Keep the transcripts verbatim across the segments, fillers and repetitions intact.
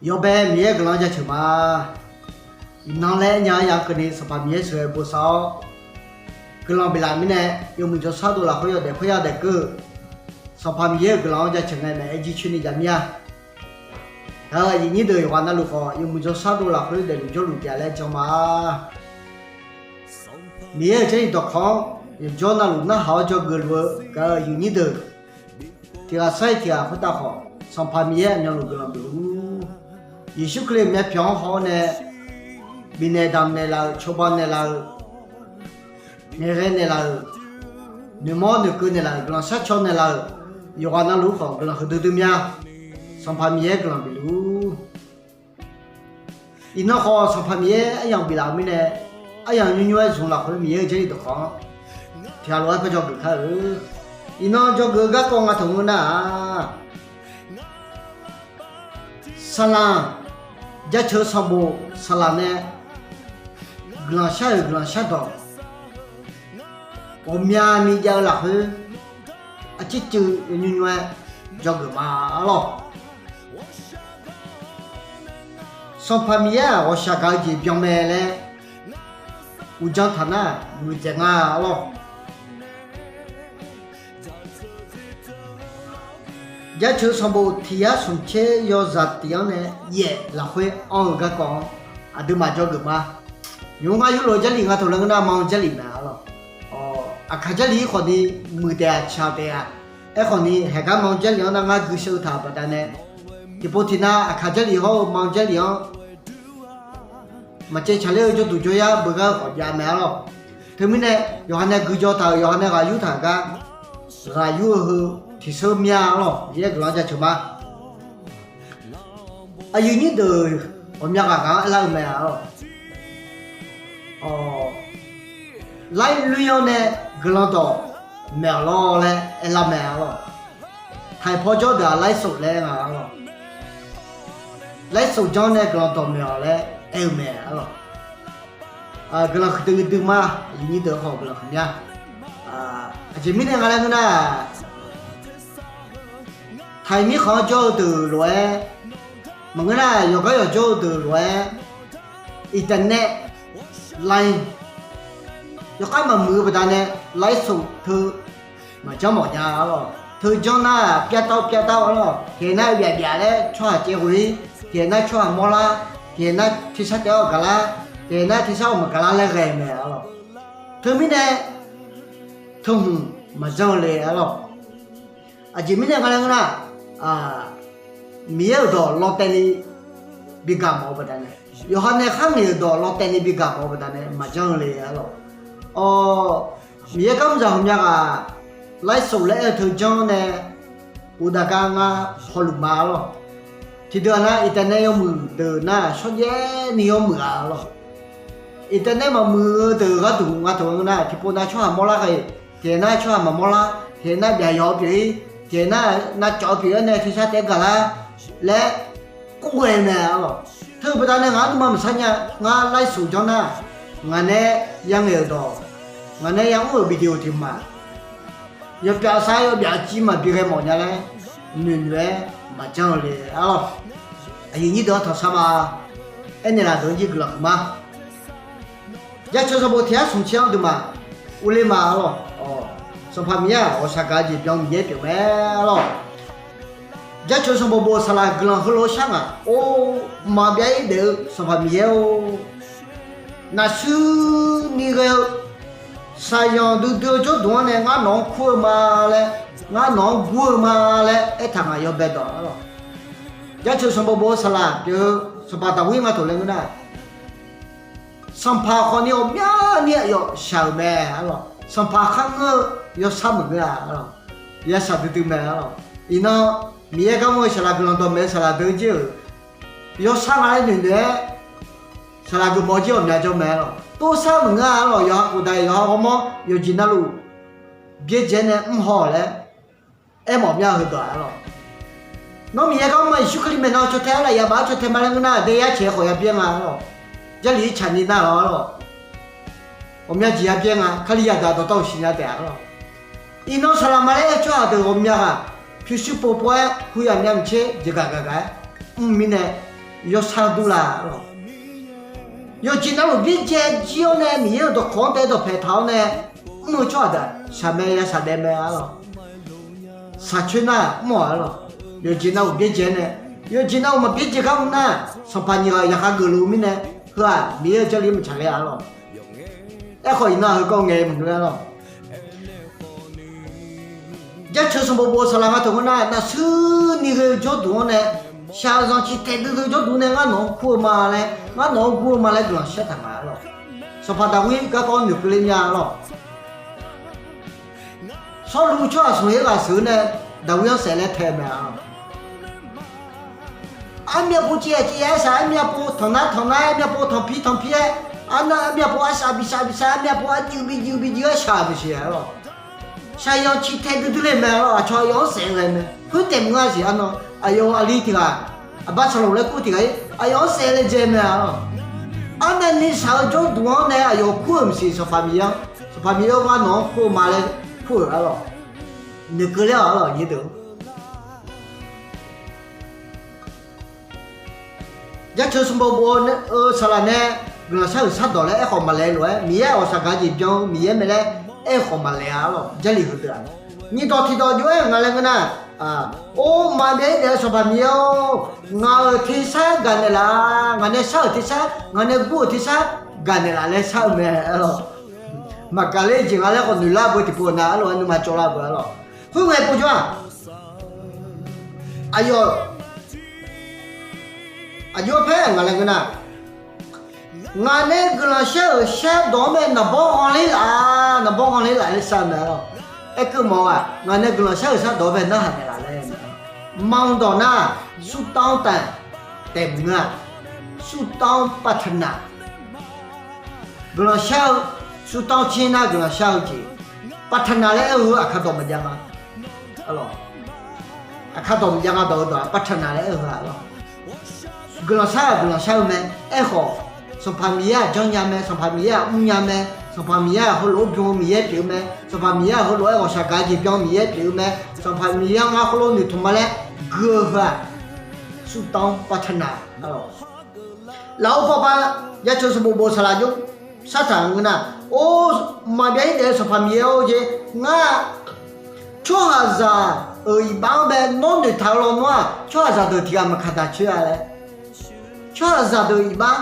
Yawbae Miqyaer-euq guiqlanq-anr jaceuq ma. Iqnan laer aernya-anr ya keuvni Sanqpaq Miqyaer sheuqghae bosav-awr guiqlanq biflaf mirnae, yawmuiq jawrshar dov lafkhoer yawdaef khoerya daefkeuv-eu Sanqpaq Miqyaer-euq guiqlanq-anr jaceuq ngae maeq-aer jircoer ni jav mir-a. Gaq-euq aqyuif nyir deuq yawqghaq navluf khawf, yawmuiq jawrshar dov lafkhoer daefluf jawrluf taef-a laer jan ma. Miqyaer-euq Jarlif dawqkawq-anr yawqjawr navluf narhaq-awr dzawgeuf luf-eu gaq-euq aqyuif nyir deuq, tiq ghaq sar-iq tiq ghaq khoertav khawf, Sanqpaq Miqyaer aqmyanluf guiqlanq bifluf-ur. Yeqsur Kali-euq myavpyawq-anr haw-awr nae, bifnaeq damqnaeq laf-euq, cawba naeqlaf-euq, ngaeqghae naeqlaf-euq, noeqmawr noeqkeuv naeqlaf-euq, guiqlanq sharcaw naeqlaf-euq, yawqghaq navluf-ur khawf guiqlanq huiqdui dui mya. Sanqpaq Miqyaer guiqlanq bifluf-ur. Iqnan khawf Sanqpaq Miqyaer aryamq biflaf-euq mirnae, aryamq nymr nymr-aer zmq lafkhoer Miqyaer-euq Jarlif dawqkawq-anr tiq ghaq lof-aer paer dzawgeuf kar-eu. Iqnan dzawgeuf-eu garkawv nga taq ngeur nar-aq, saqlaq, jaceuq sanqbof saqlaq nae guiqlanq shar-euq guiqlanq shardawq ghawqmyani jav-eu lafkhoer, arcircuiv yawnymr nymr-aer dzawgeuf ma arlawr. Sanqpaq Miqyaer-aq ghawqshaq gaq-eu jeq byan mae laer uqdzan taq nar muiqdzaeq nga arlawr. Jaceuq sanqbof tiq yar smq tser yawzaq tif-anr nae yaef lafkhoer anr-eu garkawv-anr aqduimaf dzawgeuf ma. Nymq-mr ngar yurlof-eu Jarlif nga taq laer ngeur nar, ma-eu Jarlif mae arlawr. Aqkaq Jarlif-ir khawfni muiqtaef-aq caq taef-a. Aerkhawfni haeqgar ma-eu Jarlif-anr nar ngar gui sheu-eu taq-euq baqdanae, tiqpov tiqnav Aqkaq Jarlif hawr-eu ma-eu Jarlif-anr maqcaev tsaqler-eu jawrduq jawryar beugar-eu khawf jav mae arlawr. Teumirnae yawqha nae guijaw taq-euq, yawqha nae ghaq yur taq-euq gar ghaq yur-eu heu tiqseur mya arlawr. Miqyaer guiqlanq-anr jaceuq ma. Aqyuif nyir deuq ghawqmya ghaq ghaq-anr aerlar-eu mae arlawr. Laer loer-awr nae guiqlanq dawq maeq-awq lawr laer aerlar mae arlawr. Taiq paw jawr deuq-aq laer sof laer nga arlawr. Laer sof janr nae guiqlanq dawq maeq-awq laer aer-eu mae arlawr. Guiqlanq huiqdui dui ma. Aqyuif nyir deuq khawf guiqlanq huiqmya. Aqjeq mirnae nga laer ngeur nar, taiq mirkhanq-anr jawr-eu deuq lof-aer maqngeur nar, yawqgar yawqjawr-eu deuq lof-aer internet, line yawkhav maqmuiq-eu baqdanae laer sof teu maqjanr mawf nya arlawr. Teu janr nar-aq pyavtav pyavtav arlawr. Tiqhaeq nar-aq byaf byaf laer tsawrhaq caev ghoe-ir, tiqhaeq nar tsawrhaq mawrlar, tiqhaeq nar tersar taef-awr gaqlar, tiqhaeq nar tersar-awr maqgaqlar laer ghae mae arlawr. Teumirnae teuhmq maqjanr-eu le arlawr. Aqjeq mirnae nga laer ngeur nar, Miqyaer-euq dawq lawtaevni bigaq mawf-eu baqdanae, yawqha nae khar ngaeq-euq dawq lawtaevni bigaq mawf-eu baqdanae maqjanr-eu le arlawr. Awr, Miqyaer garmr zaq ghawqmya ghaq laer sof laer aer-eu teu janr nae uqdaq gar ngar hawluf ma arlawr. Tiqdeuq-aq nar internet yawmuiq deuq nar shawrjaev ni yawmuiq-a arlawr. Internet maqmuiq-eu deuq gharduq nga taq-eu nar, tiqpov nar tsawrhaq mawrlar khaeq, tiqhaeq nar tsawrhaq maqmawrlar, tiqhaeq nar byaqyawq-eu pyeuf-ir, tiqhaeq nar navcawv-eu pyeuf-ir-awr nae tersar taef-aer gaqlar laer kov ghae mae arlawr. Teu baqdanae ngaq-anr nuima maqsar nya. Ngar laer sof janr nar, ngaq nae yangaeq-euq dawq, ngaq nae yamr-euq video tiq hmq-aq, yawpyaf sar yawpyaf civ maqbi ghae mawf nya laer noeqnoeq-aer maqjanr-eu le arlawr. Aqyuif nyir deuq-anr tanqsar ma. Aernaeq laf deuq-anr jir guiqlanq huiq ma. Jaceuq sanqbof tiq yar smq tser-anr duimaf urler ma arlawr. Sanqpaq Miqyaer-aq ghawqshaq gaq-eu jeq byan Miqyaer pyeuf mae arlawr. Jaceuq sanqbof bof-eu saqlaq guiqlanq heulof-aer shar ngaq or, mqmaq byav-ir daef-eu Sanqpaq Miqyaer-or, naqshuir ni ghae-eu shaqyanq duidui-eu jawrduq-anr nae ngar nawq-anr kur-eu ma laer, ngar nawq-anr gur-eu ma laer aertaq ngaq yawbae dawq arlawr. Jaceuq sanqbof bof-eu saqlaq pyeuf-eu Sanqpaq Daqwir nga taq laer ngeur nar, sanqpaq khawfni ghawqmyani aqyawf shaq-euq mae arlawr. Sanqpaq kharngeur-eu yawshar maqngeur-a arlawr. Yashaq duidui mae arlawr. Iqnan Miqyaer garmr-eu saqlaq guiqlanq dawqmaeq-eu saqlaq deuq jir-euq yawshar nga laer noeqnoeq-aer saqlaq geufmawf jir ghawqmya jawr mae arlawr. Torsar maqngeur-a arlawr. Yawqha khofdaq yawqha ghawrmawr yawqjeq navluf byaerdzae nae mrhaw-awq laer aermawf mya heudawq-a arlawr. Nawr Miqyaer garmr ma Yeqsur Kali maeqnan caw tae arlawr, yabaf-anr caw tae ma laer ngeur nar, daeyar caeq khawf yabyaer nga arlawr. Jarlif-ir tsaqni nar lawr arlawr. Ghawqmya jeq yabyaer nga, Kalizaq daq dawqtawv-euq siqnya taef-a arlawr. Iqnan saqlaq ma laer aer-eu tsawrhaq deuq ghawqmya ghaq pyurshuir povpov-aer huiq yamya maqtser jeqgaq gaq gaq-aer mr mirnae, yawshar durlar-a lawq. Yawqjeq navluf byaerdzae jir-awr nae Miqyaer-euq dawqkawq-anr taef-aer dawqpae taq-awr nae mr-eu tsawrhaq deuq-aq shaqmae ya shaqdaef mae-a lawq. Shaqcoer nar mr-awq-a lawq. Yawqjeq navluf byaerdzae-awr nae, yawqjeq navluf maqbyaerdzae gar mr nar, sanqpaq nyiq ghaq yaqkhav geufluf-eu mirnae, heu-aq Miqyaer-euq jarlif maqtsaq ler-a lawq. Aerkhawf iqnan-aq heukawv ngaeq maqngeur-a lawq. Jaceuq sanqbof bof-eu saqlaq nga teu ngeur nar, nafshuir ni ghae-eu jawrduq-anr nae, shaqzanq ciqtaeq duidui jawrduq nae ngar nawq-anr kur-eu ma laer, ngar nawq-anr gur-eu ma laer guiqlanq shar taq nga-a lawq. Sanqpaq Daqwir garkawv noeqkeuv ler nya-a lawq. Sawrluv tsawrhaq smq-ir ghaq sheuq-eu nae Daqwir-anr saef laer tae mae-a. Armyav pov civ-aer civ-aer shaq, armyav pov tanqnar tanqnar, armyav pov tanqpir tanqpir-aer, arnav armyav pov arshav bishav bishav, armyav pov arjuiv bijuiv bijuiv-aer shaq-euq maqsiq-a lawq. Shaqzanq ciqtaeq duidui le mae-a lawq. Aqcawq aqyawf-anr saef-eu ghae mae. Khoertaef maqngeur-a siq arnan, aqyawf-euq aqli tiq ghaq, aqbar sanqloq laer kur tiq ghaq-ir aqyawf-anr saef laejae mae-a lawq. Arnavni shaq-eu jawrduq-anr nae aqyawf kur-euq maqsiq, Sanqpaq Miqyaer-anr, Sanqpaq Miqyaer-or, ngar nawq-anr kur-eu ma laer kur-euq-a lawq. Noeqkeuv ler-awq-a lawq, nyirdeuq. Jaceuq sanqbof bof-eu saqlaq nae guiqlanq shar-euq shardawq laer aerkhawf maqlaeq lof-aer, Miqyaer-aq ghawqshaq gaq-eu jeq byan-eu Miqyaer mae laer aerkhawf maqlaeq-a lawq. Jarlif heudeuq-aq, nyiqdawq tiqdawq jov-aer ngaq laer ngeur nar, Or, maqbyav-ir daef-eu Sanqpaq Miqyaer-or, ngaq-euq tersar gaqnaeq laf-a. Ngaq nae shar-euq tersar, ngaq nae gur-euq tersar gaqnaeq laf laer shar-eu mae-a lawq. Maqgaq ler-eu jeq nga laer khawf noeqlar beu tiqpov-a nar, arlof-aer nuima cawvlar beu-a lawq. Khoerngae povjawr-aq, aqyawf, aqjox paer ngaq laer ngeur nar, ngaq nae guiqlanq shar-euq shardawq-anr mae naqbawr ghanler laf-a, naqbawr ghanler laf laer shar-eu mae-a lawq. Aerkeuv mawf-aq, ngaq nae guiqlanq shar-euq shardawq-anr bae narhaq naeqlaf laer-eu mae. Manq dawq nar, ဆုတောင်းတံ taef maqngeur-a, ဆုတောင်းပတ္ထနာ guiqlanq shar-eu, ဆုတောင်းခြင်း nar guiqlanq shar-eu jeq, ပတ္ထနာ laer aer-eu heu aqkaq dawq maqjav nga. Aqkaq dawq maqjav nga dawq-eu dawq-aq ပတ္ထနာ laer aer-eu heu-a lawq. Guiqlanq shar-aq guiqlanq shar-eu mae. Aerkhawf, Sanqpaq Miqyaer-aq janrnya mae, Sanqpaq Miqyaer-aq mrnya mae, Sanqpaq Miqyaer-aq heulof-aer byan-eu Miqyaer pyeuf-eu mae, Sanqpaq Miqyaer-aq heulof-aer ghawqshaq gaq-eu jeq byan-eu Miqyaer pyeuf-eu mae, Sanqpaq Miqyaer-anr ngar khoerlof noeqtmq ma laer gui-eu heu-aq, ဆုတောင်းပတ္ထနာ lawq. Lafov pawpav jaceuq sanqbof bof saqlaq jov shartaq ngeur nar, Or, maqbyav-ir daef-eu Sanqpaq Miqyaer-or, jeq ngar tsawrhaqzaq-euq iqbax-anr bae nawr noeqtaq-eu lawnmr-aq, tsawrhaqzaq deuq tiq ghaq maqkaq daq coer-a laer. Tsawrhaqzaq deuq iqbax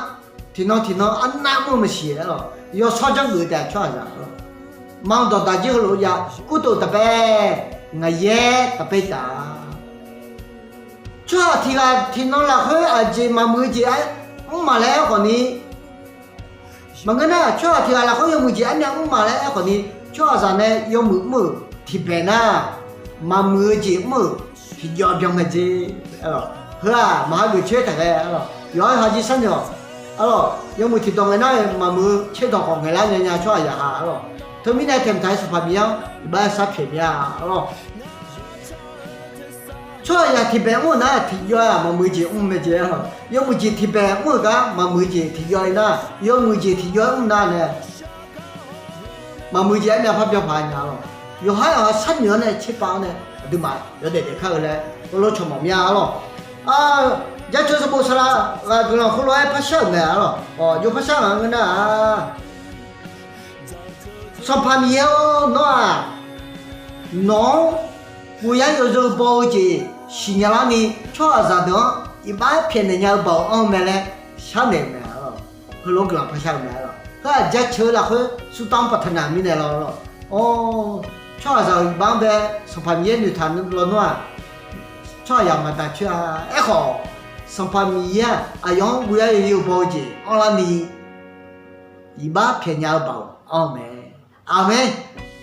tiqnan tiqnan arnav mr-eu maqsiq-aer lawq. Yawshawr janrgeuf taef-a tsawrhaqzaq-a lawq. Manq dawqdaq jir heulof-aer jav, ကုသိုလ်တပဲ ငရဲတပဲသာ. Tsawrhaq tiq ghaq tiqnan lafkhoer aqjeq maqmuiq-eu jeq-aer mr maq laer aerkhawf ni, maqngeur nar, tsawrhaq tiq ghaq lafkhoer yawmuiq jeq armyav mr maq laer aerkhawf ni, tsawrhaqzaq nae yawmuiq mr-euq tiqbae nar, maqmuiq-eu jeq mr-euq tiqjawv byan mae jer. Heu-aq maqha geuf coer taq ghae-a lawq. Yawqha-aer hajir sharnoeq-awq. Arlawq, yawmuiq tiqdawq ngaeq nar-eu maqmuiq-eu tserdawq khawf ngaeqlar nya nya tsawrhaqzaq ha-a lawq. Teumirnae taeqtaq-aer Sanqpaq Miqyaer-anr iqbax sharpyaeq mir-a lawq. Tsawrhaqzaq tiqbae mr-euq nar tiqjawv-aq maqmuiq-eu jeq mr mae jeq-a lawq. Yawmuiq jeq tiqbae mr-euq gar maqmuiq-eu jeq tiqjawv-ir nar, yawmuiq jeq tiqjawv-aer mr nar nae maqmuiq-eu jeq armyav parbyan paq nya-a lawq. Yawqha-aer yawqha sharnoeq-awr nae tserpav-awr nae aqduimaf yawdaef daef kar-eu laer heulof cawq mawf mir-a lawq. Jaceuq sanqbof saqlaq ghaq guiqlanq khoerlof-aer parshar-euq mae-a lawq. Awq, jov parshar ngaq ngeur nar-aq, Sanqpaq Miqyaer-or, nawr-aq, nawq-anr guvyar yawzeu baw-eu jeq siqnya larni, tsawrhaqzaq deuq-anr iqbax pyaeqnaeq nya-eu baoq anr-eu mae laer sharnaeq-euq mae-a lawq. Heulof guiqlanq parshar-eu mae-a lawq. Heu-aq jaceuq-eu lafkhoer ဆုတောင်းပတ္ထနာ mirnae lawr lawq. Or, tsawrhaqzaq-euq iqbax-anr bae Sanqpaq Miqyaer noeqtaq lawnmr-aq, tsawrhaqzaq maqdaq coer-a. Aerkhawf, Sanqpaq Miqyaer-aq aqyawf-anr guvyar yawzeu baw-eu jeq anrlarni, iqbax pyaeqnya-eu baoq anr-eu mae. Aqmeq.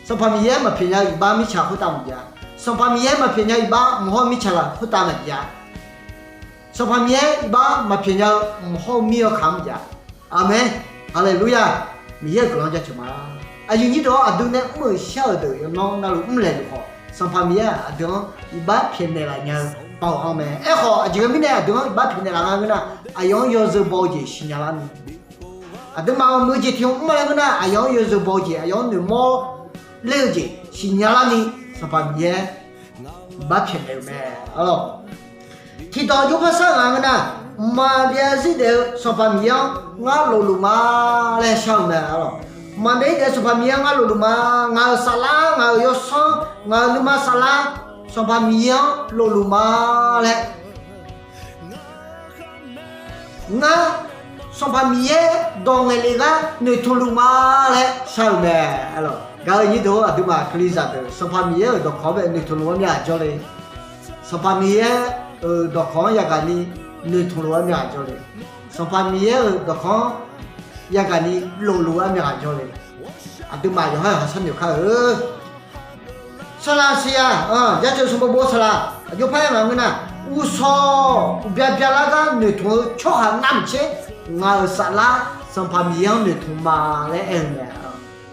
Sanqpaq Miqyaer maqpyaeqnya-eu iqbax mirtsaq khoertav maqjav. Sanqpaq Miqyaer maqpyaeqnya-eu iqbax mq hawr mirtsaq laf khoertav maqjav. Sanqpaq Miqyaer iqbax maqpyaeqnya-eu mq hawr mir-awr kaq-anr maqjav. Aqmeq. Haleluya. Miqyaer-euq guiqlanq jaceuq ma. Aqyuif nyir deuq-awr, aqdui nae mr-euq shar-euq deuq yawqnan navluf mr laeq luf khawf, Sanqpaq Miqyaer-aq aqdui-anr iqbax pyaeqnaeq laf nya-eu baoq anr mae. Aerkhawf, aqjeq mirnae aqdui-anr iqbax pyaeqnaeq laf nga ngeur nar, aqyawf-anr yawzeu baw-eu jeq siqnya larni, aqduimaf-euq maqmuiq-eu jeq tiq hmq mr ma laer ngeur nar, aqyawf-anr yawzeu baw-eu jeq, aqyawf-anr noeqmawr ler-eu jeq siqnya larni, Sanqpaq Miqyaer iqbax pyaeqnaeq-euq mae-a lawq. Tiqdawq jov parshar ngaq ngeur nar, Mqmaq byav zir daef-eu Sanqpaq Miqyaer-anr ngar lofluf ma laer shar-eu mae. Mqmaq byav zir daef-eu Sanqpaq Miqyaer-anr ngar lofluf ma. Ngaq-euq saflar, ngaq-euq yawsanr, ngaq-euq nuima saflar, Sanqpaq Miqyaer-anr lofluf ma laer, ngar Sanqpaq Miqyaer dawq ngaeqlef gar noeqtmq luf ma laer shar-euq mae. Gaq-eu nyir deuq-or, aqduimaf Kalizaq deuq Sanqpaq Miqyaer-euq dawqkawq-anr bae noeqtmq luf-eu myaq jawr le. Sanqpaq Miqyaer-euq dawqkawq-anr yagaq ni noeqtmq luf-eu myaq jawr le. Sanqpaq Miqyaer-euq dawqkawq-anr yagaq ni lofluf-eu myaq jawr le. Aqduimaf yawqha-euq haq sharnoeq kar-eu Saqlaq siqya, jaceuq sanqbof bof-eu saqlaq aqjox par-aer ngaq ngeur nar, uqshawq uqbya byalar gar noeqtmq-eu tsawrhaq navmaqtser, ngaq-euq saflar Sanqpaq Miqyaer-anr noeqtmq ma laer aer-eu mae.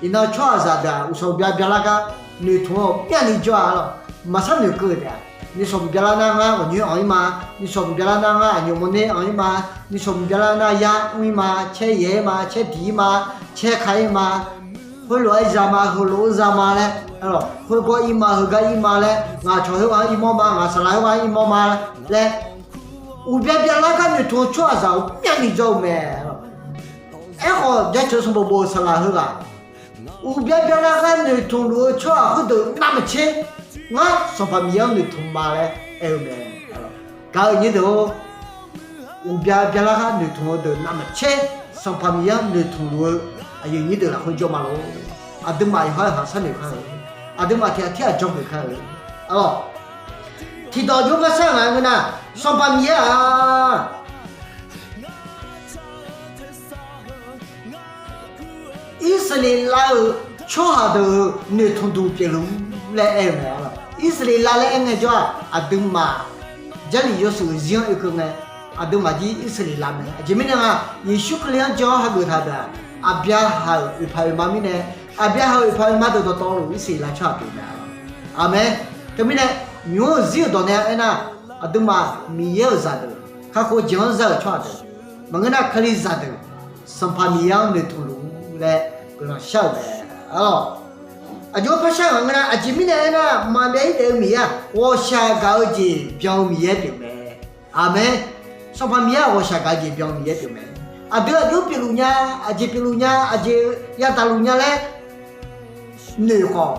Iqnan tsawrhaqzaq deuq-aq, uqshawq uqbya byalar gar noeqtmq-eu myavni jawr-a lawq. Maqsar noeqkeuv-eu taef-a. Nishawq uqbya lar nar ngar ghawqnyoer anq-ir ma. Nishawq uqbya lar nar ngar aqnyoq mawrner anq-ir ma. Nishawq uqbya lar nar yar mr-ir ma, caer yaeq-ir ma, caer diq-ir ma, caer ka-ir ma, khoerlof-aer za ma, heulof-aer za ma laer, khoergawr ir ma, heugar ir ma laer, ngaq cawq khoerghaq-anr irmawr ma, ngaq saqlaq khoerghaq-anr irmawr ma laer, uqbya byalar gar noeqtmq-eu tsawrhaqzaq-euq myavni jawr-eu mae. Aerkhawf, jaceuq sanqbof bof-eu saqlaq heughaq, uqbya byalar gar noeqtmq luf-eu tsawrhaq khoerdeuq navmaqtser, ngar Sanqpaq Miqyaer-anr noeqtmq ma laer aer-eu mae. Gaq-eu nyir deuq-or, uqbya byalar gar noeqtmq-eu deuq navmaqtser, Sanqpaq Miqyaer-anr noeqtmq luf-eu aqyuif nyir deuq lafkhoer jawr ma lor. Aqduimaf yawqha-euq haq sharnoeq kar-eu, aqduimaf tiq ghaq tirghaq jawrgeuf kar-eu. Tiqdawq jov-aer par shar ngaq ngeur nar, Sanqpaq Miqyaer-aq, Irsaqleqlav-euq tsawrhaq deuq-euq noeqtmq duq pyeufluf laer aer-eu mae. Irsaqleqlav laer aer ngaejawr-aq, aqduimaf Jarlif yawshuif-euq zir-anr oekeuv ngae, aqduimaf jir Irsaqleqlav mae. Aqjeq mirnae nga, Yeqsur Kali-anr jan-awr hageuf taq deuq-aq, Aqbyaqhaq-euq oeqpaq oeqma mirnae, Aqbyaqhaq-euq oeqpaq oeqma deuq dawqtawvluf Irsaqleqlav tsawrhaq pyeuf mae. Aqmeq. Teumirnae, nymq-mr-euq zir-euq dawq nae aernar, aqduimaf Miqyaer-euq zaqdeuq, kakhof jeq-anr za-euq tsawrhaq deuq, maqngeur nar Kalizaq deuq, Sanqpaq Miqyaer-anr noeqtmq luf laer guiqlanq shar-euq mae. Aqjox-aer par shar ngaq ngeur nar, aqjeq mirnae aernar, maqbyav-ir daef-eu Miqyaer-aq, ghawqshaq gaq-eu jeq byan-eu Miqyaer pyeuf mae. Aqmeq. Sanqpaq Miqyaer-aq, ghawqshaq gaq-eu jeq byan-eu Miqyaer pyeuf mae. Aqdui aqjox pyeufluf nya, aqjeq pyeufluf nya, aqjeq yadaq luf nya laer noeq khawf,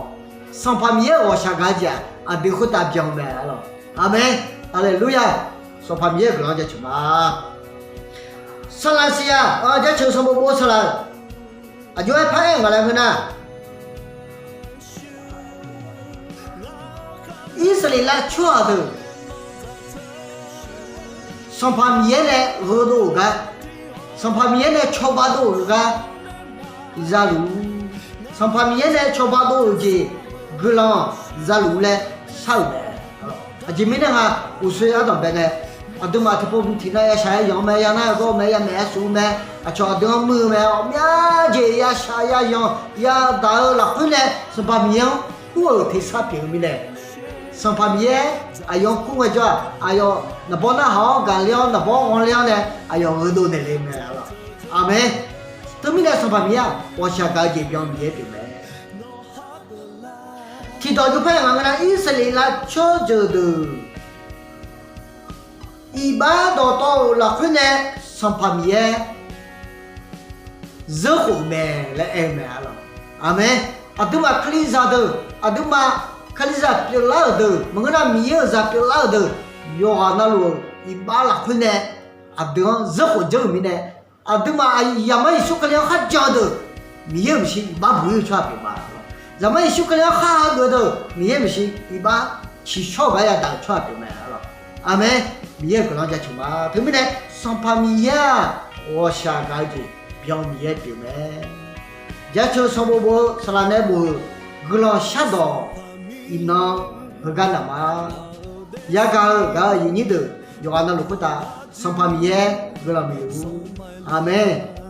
Sanqpaq Miqyaer-euq ghawqshaq gaq-eu jeq-aq, aqdui khoertav byan-eu mae. Aqmeq. Haleluya. Sanqpaq Miqyaer-euq guiqlanq-anr jaceuq ma. Saqlaq siqya, jaceuq sanqbof bof-eu saqlaq, aqjox-aer par-aer ngaq laer ngeur nar, Irsaqleqlav tsawrhaq deuq Sanqpaq Miqyaer nae gheudov-euq gar, Sanqpaq Miqyaer nae cawba dov-euq gar zaluf-ur. Sanqpaq Miqyaer nae cawba dov-euq jeq guiqlanq zaluf-ur laer shar-euq mae. Aqjeq mirnae nga, uqshoe ardanqbae nae aqduimaf tiqpov tiqnav yashaq yayanq-eu mae, yanar yagawr-eu mae, yamaeq yasuf-eu mae, aqcawq aqdui-anr muir-eu mae, ghawqmya jeq yashaq yayanq yadaq-eu lafkhoer nae Sanqpaq Miqyaer-anr kur-euq tersar pyeuf-eu mirnae, Sanqpaq Miqyaer aqyawf-anr kur ngaejawr-aq, aqyawf naqbawr narhaq-awr gaqler-awr, naqbawr ghanler-awr nae aqyawf gheudov naeqle-eu mae. Aqmeq. Teumirnae Sanqpaq Miqyaer-aq, ghawqshaq gaq-eu jeq byan-eu Miqyaer pyeuf mae. Tiqdawq jov par-aer ngaq ngeur nar, Irsaqleqlav tsawrjeuq deuq iqbax dawqtawvluf lafkhoer nae Sanqpaq Miqyaer zeurkhof-euq mae laer aer-eu mae. Aqmeq. Aqduimaf Kalizaq deuq, aqduimaf Kalizaq pyeuflar-euq deuq, maqngeur nar Miqyaer-euq zaq pyeuflar-euq deuq, yawqghaq navluf-euq iqbax lafkhoer nae aqdui-anr zeurkhof dzeur-euq mirnae, aqduimaf Zaqmar Yeqsur Kali-anr kharjan-eu deuq, Miqyaer-euq maeqshi iqbax buq-ir-eu tsawrhaq pyeuf ma. Zaqmar Yeqsur Kali-anr khar hageuf-eu deuq, Miqyaer-euq maeqshi iqbax ciqshawr-eu gar yadaq-euq tsawrhaq pyeuf mae. Aqmeq. Miqyaer-euq guiqlanq jaceuq ma. Teumirnae Sanqpaq Miqyaer-aq, ghawqshaq gaq-eu jeq byan-eu Miqyaer pyeuf mae. Jaceuq sanqbof bof-eu saqlaq nae bof-euq guiqlanq shardawq iqnan heugar naq ma. Yagaq-eu gaq-eu aqyuif nyir deuq yawqghaq navluf khoertav Sanqpaq Miqyaer guiqlanq bif luf-ur. Aqmeq.